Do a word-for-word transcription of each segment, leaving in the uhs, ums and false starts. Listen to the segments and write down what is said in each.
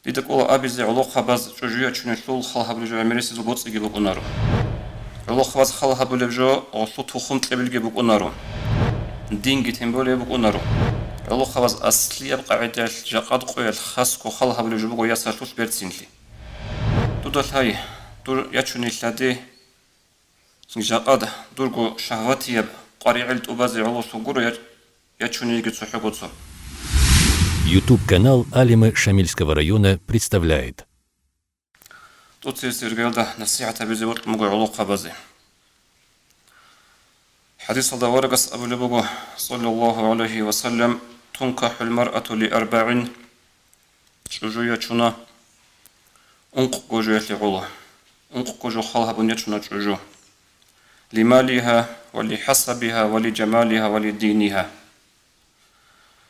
Дида кӀола абизе гӀолохъабаз чӀужу ячунелъул хал гьабулеб жо гӀемерисезул боцӀиги букӀунаро. ГӀолохъабаз хал гьабулеб жо гъолъул тухум кьебилги букӀунаро. Динги тем более букӀунаро. ГӀолохъабаз аслияб къагӀидаялъ жакъад къоялъ хасго хал гьабулеб жо буго ясалъулъ берцинлъи. Дуда лъай, дур ячуней лъади, жакъад дурго шагьватияб къваригӀел тӀубазе гӀололъун гуро я-, ячунейги цохӀого цо. YouTube канал Алимы Шамильского района представляет. ТӀоцебесеб иргаялда насихӀат гьабизе бокьун буго гӀолохъабазе. ХӀадисалда аварагас абулеб буго, саллаллагьу гӀалайгьи ва саллам: «Тункахьул маръату ли арбагӀин», чӀужу ячуна ункъго жоялъе гӀоло. Ункъго жо хал гьабун ячуна чӀужу. «Ли малигьа ва ли хӀасабигьа ва ли жамалигьа ва ли динигьа».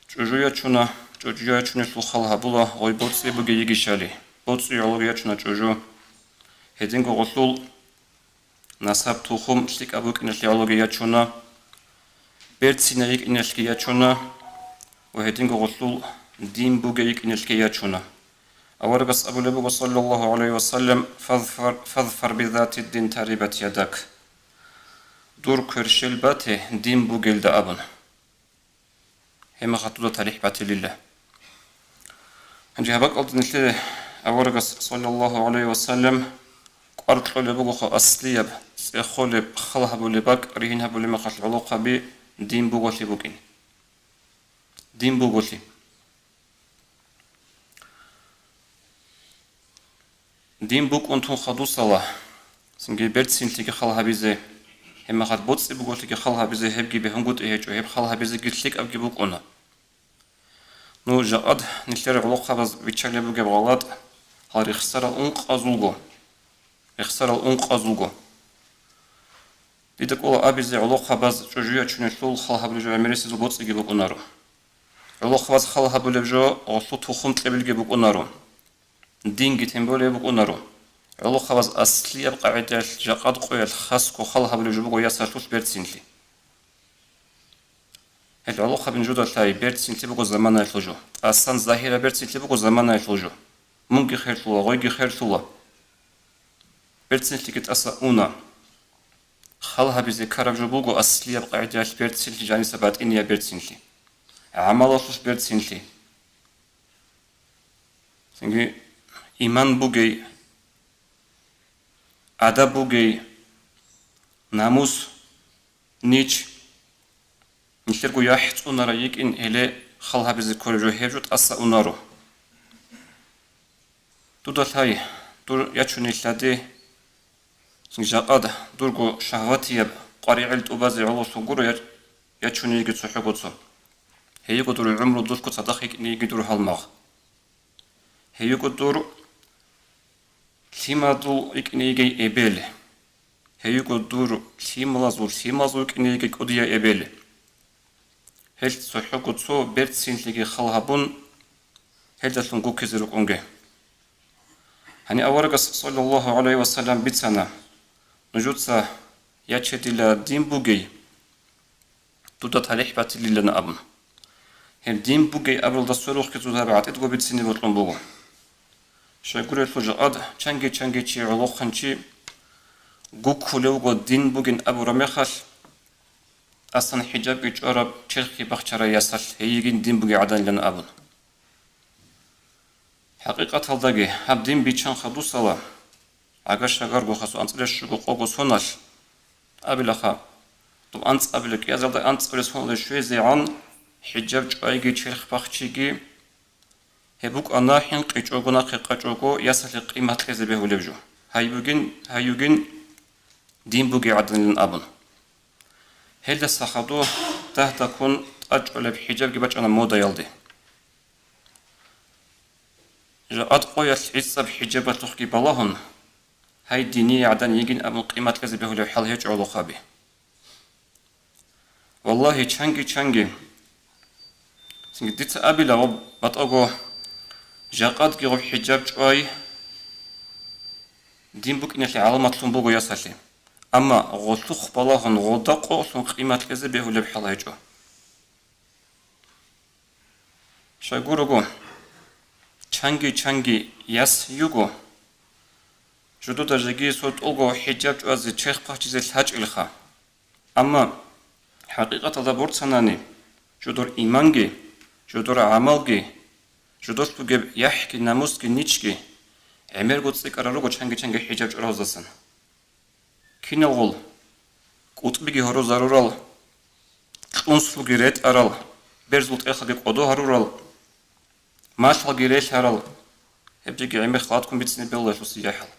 ЧӀужу ячуна, чӀужу ячунелъул хал гьабула гъой боцӀи бугей йигищали. БоцӀи гӀологи ячуна чӀужу. Гьединго гъолъул насаб-тухум лъикӀаб букӀиналъе гӀологи ячуна, берцинай йикӀиналъги ячуна ва гьединго гъолъул дин бугей йикӀиналъги ячуна. Аварагас абулеб буго, саллаллагьу гӀалайгьи ва саллам: «Фазфар, фазфар бизатиддин тарибат ядак». Дур кверщел бате дин бугелда абун. Гьеб мехалъ дуда талихӀ батилила. Гьанже гьаб бакӀалда нилъеда аварагас, саллаллагьу гӀалайгьи ва саллам, кӀвар кьолеб бугоха аслияб, цӀехолеб, хал гьабулеб бакӀ ригьин гьабулеб мехалъ гӀолохъаби дин буголъи букӀин. Дин буголъи. Дин букӀун тун хадусала, цинги берцинлъиги хал гьабизе, гьеб мехалъ боцӀи буголъиги хал гьабизе, гьебги бегьунгутӀи гьечӀо, гьеб хал гьабизеги лъикӀабги букӀуна. Ну, жакъад нилъер гӀолохъабаз биччалеб бугеб гъалатӀ гьал рехсарал ункъазулго. Рехсарал ункъазулго. Дида кӀола абизе гӀолохъабаз чӀужу ячунелъул хал гьабулеб жо гӀемерисезул боцӀиги букӀунаро. ГӀолохъабаз хал гьабулеб жо гъолъул тухум кьебилги букӀунаро. Динги тем более букӀунаро. ГӀолохъабаз аслияб къагӀидаялъ жакъад къоялъ хасго хал гьабулеб жо буго ясалъулъ берцинлъи. Гьел гӀолохъаби нужеда лъай, берцинлъи буго заманаялъул жо. ТӀасан загьираб берцинлъи буго заманаялъул жо. Мунги херлъула, гъойги херлъула. Берцинлъиги тӀаса уна. Хал гьабизе ккараб жо буго аслияб къагӀидаялъ берцинлъи, жаниса батӀинияб берцинлъи. ГӀамалалъулъ берцинлъи. Цинги иман бугей, адаб бугей, намус, нич, нилъерго яхӀ цӀунарай йикӀин гьеле хал гьабизе кколеб жо гьеб жо тӀаса унаро. Дуда лъай, дур ячуней лъади, жакъад дурго шагьватияб къваригӀел тӀубазе гӀололъун гуро я-, ячунейги цохӀого цо. Гьейго дур гӀумру дулъго цадахъ йикӀинейги дур гьалмагъ. Гьейго дур лъимадул йикӀинейги эбел. Гьейго дур лъималазул, лъималазул йикӀинейги кӀудияй эбел. Гьел цохӀого цо берцинлъиги хал гьабун, гьелдалъун гуккизе рукӀунге. Гьанив аварагас, саллаллагьу гӀалайгьи ва саллам, бицана: «Нужеца ячедила дин бугей, дуда талихӀ батилилан», – абун. Гьеб дин бугей абуралда сверухъги цо гьаб гӀатӀидго бицине бокьун буго. Щайгурелъул жакъад чанги-чанги чи гӀолохъанчи гуккулев вуго дин бугин абураб мехалъ, тӀасан хӀиджабги чӀвараб, черхги бахчарай ясалъ гьей йигин дин бугей гӀаданилан абун. ХӀакъикъаталдаги гьаб дин биччан хадусала, гӀага-шагарго хасу анцӀила щуго къого соналъ абилаха, доб анцӀабила кӀиазалда анцӀабилес гьунала щвезегӀан, хӀиджаб чӀвайги черх бахчиги, гьеб букӀана хӀинкъичӀого нахъе къачӀого ясалъе къимат кьезе бегьулеб жо. Гьай бугин, гьай югин дин бугей гӀаданилан абун. Гьелдаса хадур дагь-дагьккун тӀачӀолеб хӀиджабги бачӀана модаялде. Жакъад къоялъ гӀицӀаб хӀиджабалъухъги балагьун, гьай динияй гӀадан йигин абун къимат кьезе бегьулеб хӀал гьечӀо гӀолохъаби. Валлагьи, чанги-чанги, цинги дица абила, гъоб батӀаго жакъадги гъоб хӀиджаб чӀвай дин букӀиналъе гӀаламатлъун буго ясалъе. Амма гъолъухъ балагьун гъода къолъун къимат кьезе бегьулеб хӀал гьечӀо. Щайгурого, Чанги-чанги яс йиго, жодода жеги сортӀулго хӀиджаб чӀвазе черх пахчизе лъачӀелха. Амма хӀакъикъаталда борцанани, жодор иманги, жодор гӀамалги, жодолъ бугеб яхӀги намусги ничги гӀемерго цӀикӀкӀарал руго чанги-чанги хӀиджаб чӀвараздасан. Киналгъул кӀутӀбиги гьорозарурал, кьунсулги ретӀарал, берзул тӀехалги кӀодо гьарурал, малъалги релълъарал, гьеб жеги гӀемер халатккун бицине бегьуларелъул яхӀал.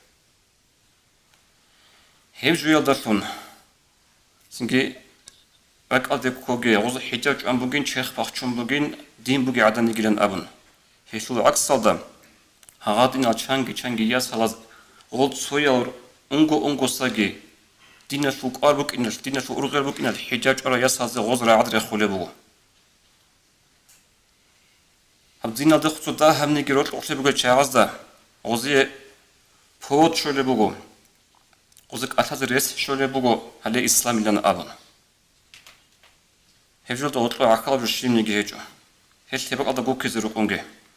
Гьеб жуялдалъун цинги ракӀалде ккоге, гъоз хӀиджаб чӀван бугин, черх пахчун бугин, дин бугей гӀадан йигилан абун. Гьелъул гӀаксалда, гьагъадинал чанги-чанги ясалаз гъол цоял унго-унгосаги, диналъул кӀвар букӀиналъ, диналъул ургъел букӀиналъ хӀиджаб чӀварал ясалзе гъоз рагӀад рехулеб буго. Гьаб диналда хъуцӀа дагьабниги рокьукълъи бугел чагӀазда гъозие повод щолеб буго, гъозе кӀалъазе рес щолеб буго гьале исламилан абун. Гьеб жолда гъоркьо гӀахьалаб жо щибниги гьечӀо, гьел гьеб бакӀалда гуккизе рукӀунге.